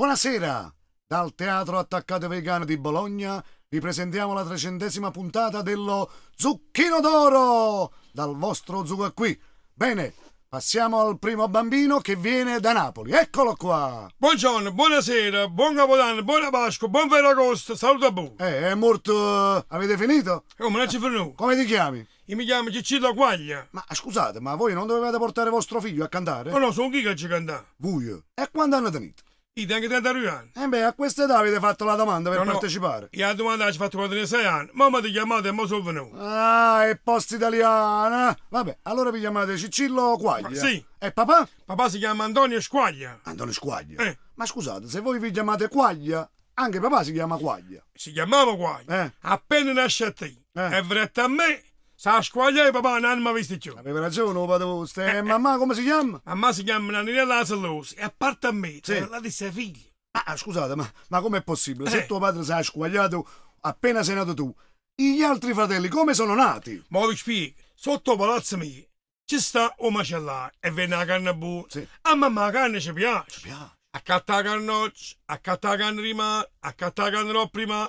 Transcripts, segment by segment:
Buonasera! Dal Teatro Attaccate Vegano di Bologna vi presentiamo la trecentesima puntata dello Zucchino d'Oro! Dal vostro Zucca qui. Bene, passiamo al primo bambino che viene da Napoli. Eccolo qua! Buongiorno, buonasera, buon Capodanno, buona Pasqua, buon Ferragosto, saluto a voi. È morto... Avete finito? Come non ci fermo? Come ti chiami? Io mi chiamo Ciccillo Quaglia. Ma scusate, ma voi non dovevate portare vostro figlio a cantare? No, no, sono chi che ci canta. Voi? E quando hanno tenito? Io tengo 32 anni. Eh beh, a questa età avete fatto la domanda per No, no. partecipare. Io la domanda l'ho fatta quando ne 6 anni. Mamma ti chiamate e mo sono venuto. Ah, è posta italiana. Vabbè, allora vi chiamate Ciccillo Quaglia. Sì. E papà? Papà si chiama Antonio Squaglia. Antonio Squaglia. Eh. Ma scusate, se voi vi chiamate Quaglia, anche papà si chiama Quaglia. Si chiamava Quaglia. Appena nasce a te. E vretta a me, sa squaglia e papà non mi ha visto più. Aveva ragione, o padre vostro. E mamma come si chiama? Mamma si chiama Nanirella Sallosi. E a parte a me, Sì. la disse figlia. Ah, scusate, ma com'è possibile? Se Eh. tuo padre si è squagliato appena sei nato tu, gli altri fratelli come sono nati? Ma vi spiego, sotto il palazzo mio ci sta un macellaio e vende la carne buona. Sì. A mamma la carne ci piace. Ci piace. Accatta la carnoccia, accatta la carne rimane, accatta la carne roba prima.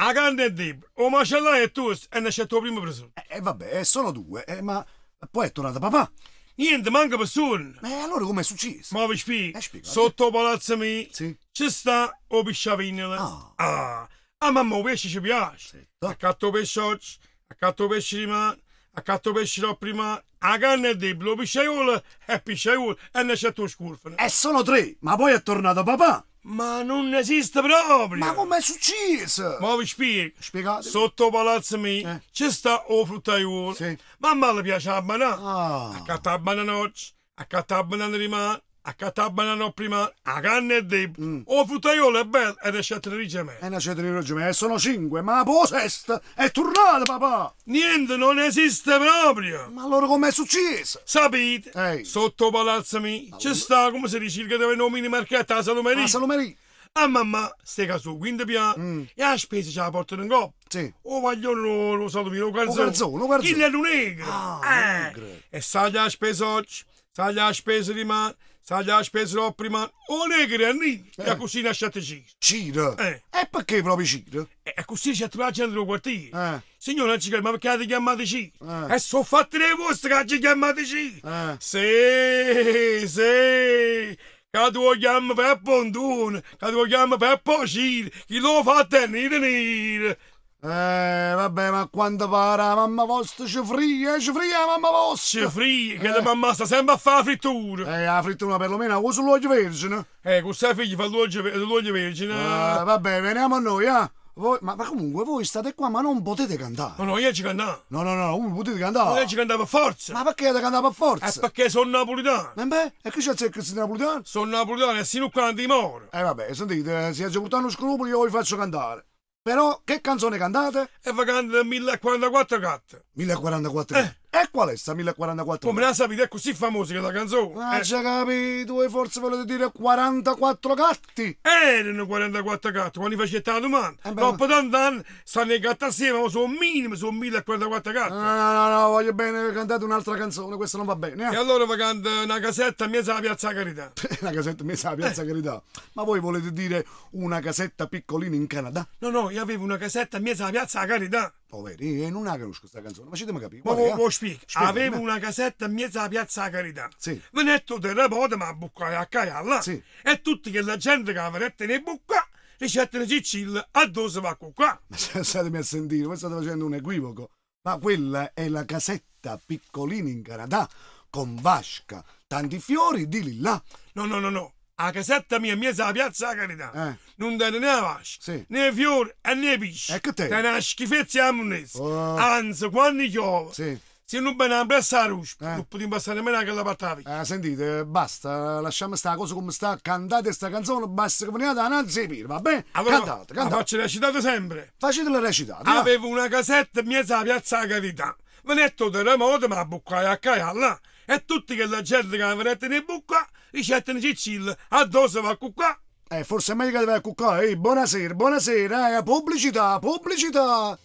La carne è debole, o macellaio è tosto e ne c'è il tuo primo presunto. E vabbè, sono due, ma poi è tornato papà. Niente, manca persona. E allora com'è successo? Ma vi spiego, Spiegate. sotto il palazzo mio Sì. ci sta o pisciavinele. Ah. Ah, a mamma il pesce ci piace. Sì. Accatto il pesce oggi, accatto il pesce rimane, accatto il pesce roba prima. La carne è debole, lo pisciaiolo è pisciaiolo e ne c'è il tuo scurfano. E sono tre, ma poi è tornato papà. Ma non esiste proprio! Ma com'è successo? Ma vi spiego. Spiegate. Sotto il palazzo mio Eh. ci sta o fruttaiolo. Sì. Mamma le piace la banana. Ah. Accatta la banana oggi, accatta la banana rimane, accatta la banana prima, la carne è debole. O fruttaiolo è bello ed è scelto di me. E una certa di e sono cinque, ma poi sesta è tornato papà. Niente, non esiste proprio. Ma allora com'è successo? Sapete, Ehi. sotto il palazzo mio ci sta, come si dice, che deve nomini marchetta la salumeria. La salumeria. A mamma stai su quinto piano e la spesa ce la portano in coppa. Sì. O vogliono lo salumino, lo garzone. O garzone, o garzone. Chi è negro. Ah, negro. E saglia la spesa oggi, saglia la spesa rimane, saglia la spesa dopo prima. O negro è nero. E così nasce a Ciro. Ciro? E perché proprio Ciro? E così c'è la gente del quartiere. Eh. Signore, non ci credo, ma perché avete chiamato Ciro? E sono fatte le vostre che ci chiamate Ciro. Eh. Sì, sì. Che tu chiami Peppo Ondone, che tu chiami Peppo Ciro, chi lo fa è nero nero. Vabbè, ma quando pare la mamma vostra ci fria, ci fria la mamma vostra. Ci fria, che la mamma sta sempre a fare la frittura. La frittura perlomeno usa l'olio vergine. Questa figlia fa l'olio vergine. Vabbè, veniamo a noi, eh. Voi, ma comunque voi state qua, ma non potete cantare. No, no, io ci cantavo. No, no, no, voi potete cantare. No, io ci cantavo per forza. Ma perché avete cantato per forza? È perché sono napolitano. E beh, e chi c'è il che siete napolitano? Sono napolitano e sino qua non ti moro. Vabbè, sentite, se oggi portato uno scrupolo io vi faccio cantare. Però, che canzone cantate? E va cantare 1044 gatte. 1044 gatte? E qual è sta 1044 Come la sapete, è così famosa che la canzone. Ah, già capito, voi forse volete dire 44 gatti? Erano 44 gatti, quando facete la domanda. beh, Dopo tanti anni stanno i gatti assieme, ma sono minimi, sono 1044 gatti. No, no, no, no, voglio bene, cantate un'altra canzone, questa non va bene. E allora va canta una casetta in mezzo alla Piazza Carità. Una casetta in mezzo alla Piazza Carità? Ma voi volete dire una casetta piccolina in Canada? No, no, io avevo una casetta in mezzo alla Piazza Carità. Poveri, io non la conosco questa canzone, facetemi capire. Ma Qual è, vo spiego. Spiegami, Avevo eh. una casetta in mezzo alla Piazza Carità. Sì. Venetto terremoto, ma bucca a caialla. Sì. E tutti che la gente che aveva nei bucca, ricette Cicilla, a dove va qua. Ma statemi a sentire, voi state facendo un equivoco. Ma quella è la casetta piccolina in Canada, con vasca, tanti fiori di lilla. No, no, no, no. La casetta mia in mezzo alla Piazza Carità. Non tiene né la vasca, Sì. né fiori e né pesce. E che te? Tiene una schifezza a monnezza. Oh. Anzi, quando piove, Sì. se non viene a pressare la ruspa, non potremmo passare nemmeno che la parte via. Sentite, basta, lasciamo sta cosa come sta, cantate sta canzone, basta che veniate a Nanzi e va bene? Allora, cantate, la cantate. faccio recitata sempre. Facetela recitata. va. Avevo una casetta in mezzo alla Piazza Carità. Venetto terremoto, ma buccai a caialla. E tutti che la gente che aveva nei bucca, ricette Cicilla, a dove va qua. Forse è meglio che vai a cuccare. Ehi, buonasera, buonasera, pubblicità, pubblicità.